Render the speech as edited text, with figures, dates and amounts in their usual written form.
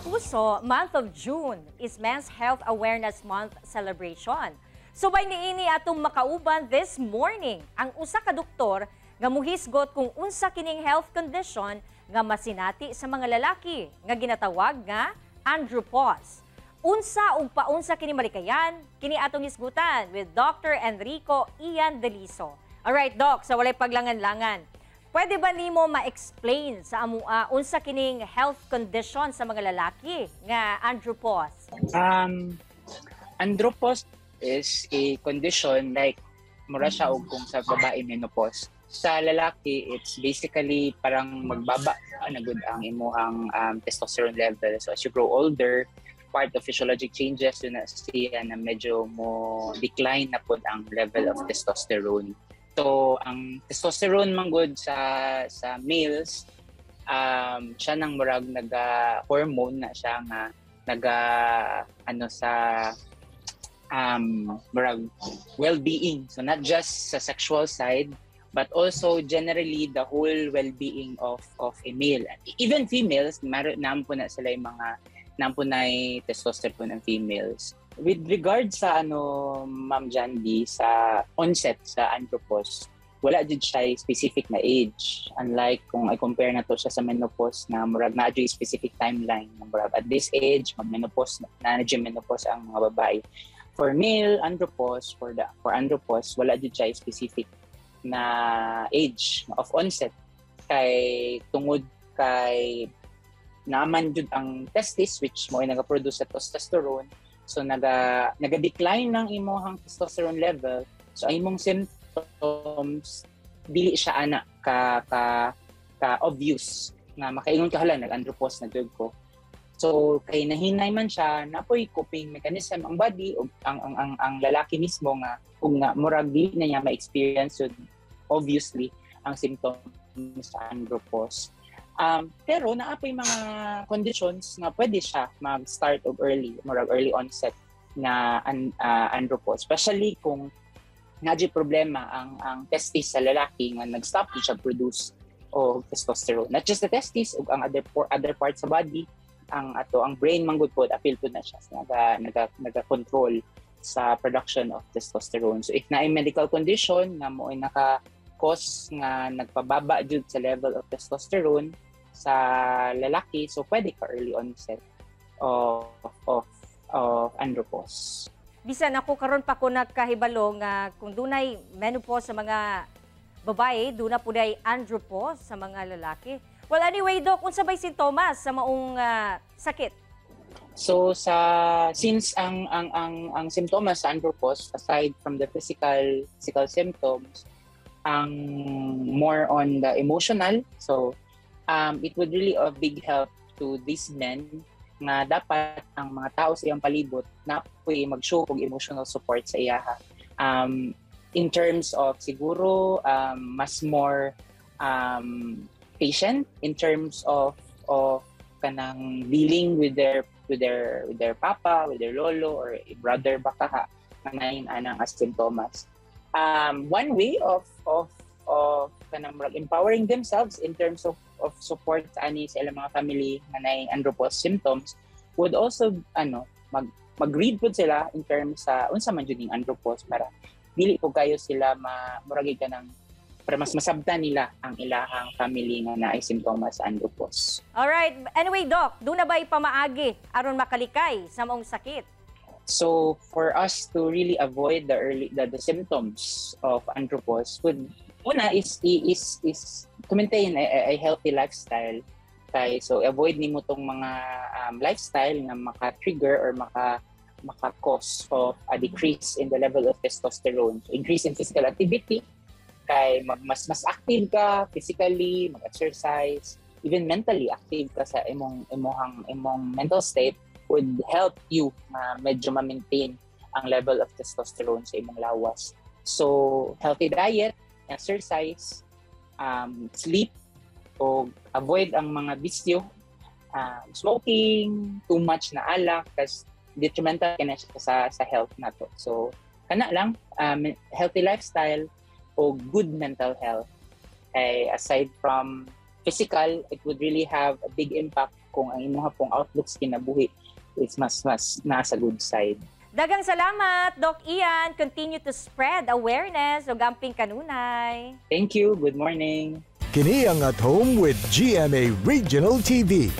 Kapuso, month of June is Men's Health Awareness Month celebration. Subay niini, atong makauban this morning ang usa ka doktor nga muhisgot kung unsa kining health condition nga masinati sa mga lalaki nga ginatawag nga andropause. Unsa ug paunsa kini malikayan, kini atong hisgutan with Dr. Enrico Ian Deliso. Alright, Doc, sa walay paglangan-langan, pwede ba nimo ma-explain sa amua unsa kining health condition sa mga lalaki nga andropause? Andropause is a condition like mura siya og kung sa babae menopause. Sa lalaki, it's basically parang magbaba na gud ang imuhang testosterone level. So as you grow older, part of physiologic changes yun na siya na medyo mo decline na pud ang level of testosterone. So ang testosterone man gud sa males, siya nang murag naga hormone na siya nga naga ano sa murag well-being. So not just sa sexual side but also generally the whole well-being of a male. Even females, meron naman na sila yung mga nampo na testosterone ang females. With regard sa ano, Ma'am Jandy, sa onset sa andropause, wala jud siya specific na age. Unlike kung i-compare na to siya sa menopause na murag na specific timeline na murag at this age mag-menopause na, na menopause ang mga babae. For male andropause, for andropause, wala jud siya specific na age of onset kay tungod kay naman jud ang testis, which mo ay naga-produce sa testosterone. So naga decline ng imong testosterone level. So ang imong symptoms dili siya ana ka obvious nga makaingon ka, "Hala, nag-andropause na jud ko." So kay nahinay man siya, napoy coping mechanism ang body ug ang lalaki mismo nga kung nga murag dili na niya ma-experience so obviously ang symptoms sa andropause. Pero naa poy mga conditions nga pwede siya mag-start og early, murag early onset na andropause. Especially kung naa problema ang testis sa lalaki nga nag-stop siya produce og testosterone. Not just the testis ug ang other parts sa body, ang ato ang brain man gud pod, apil pod na siya naga control sa production of testosterone. So if naay medical condition nga mo ay naka cause nga nagpababa jud sa level of testosterone sa lalaki, so pwede ka early onset of andropause. Bisan ako, karon pa ko nagkahibalo nga kung dunay menopause sa mga babae, duna pud ay andropause sa mga lalaki. Well, anyway, Doc, unsa bay sintomas sa maong sakit? So sa since ang simptomas sa andropause, aside from the physical symptoms, ang more on the emotional. So it would really a big help to these men nga dapat ang mga tao sa iyang palibot na pwede mag-show og emotional support sa iyaha. In terms of siguro mas more patient in terms of kanang dealing with their papa, with their lolo or brother baka ha nga anang asymptomas. One way of kanang empowering themselves in terms of support ani sa ilang mga family nga naay andropause symptoms would also ano mag-read pud sila in terms sa unsa man jud ning andropause para dili po kayo sila ma murag kanang para mas masabtan nila ang ilahang family nga naay simptomas sa andropause. Alright. Anyway, Doc, duna ba pamaagi aron makalikay sa maong sakit? So for us to really avoid the symptoms of andropause would una is to maintain a healthy lifestyle kay so avoid nimo tong mga lifestyle nga maka-trigger or maka-cause of a decrease in the level of testosterone. So increase in physical activity kay mas active ka physically, mag-exercise, even mentally active ka sa imong imong imong mental state would help you na medyo ma-maintain ang level of testosterone sa imong lawas. So, healthy diet, exercise, sleep, o avoid ang mga bisyo, smoking, too much na alak, kasi detrimental na siya sa health nato. So, kana lang, healthy lifestyle o good mental health. Kay aside from physical, it would really have a big impact Kung ang imuha pong outlook sa kinabuhi is mas nasa good side. Daghang salamat, Doc Ian. Continue to spread awareness ug amping kanunay. Thank you. Good morning. Kini ang At Home with GMA Regional TV.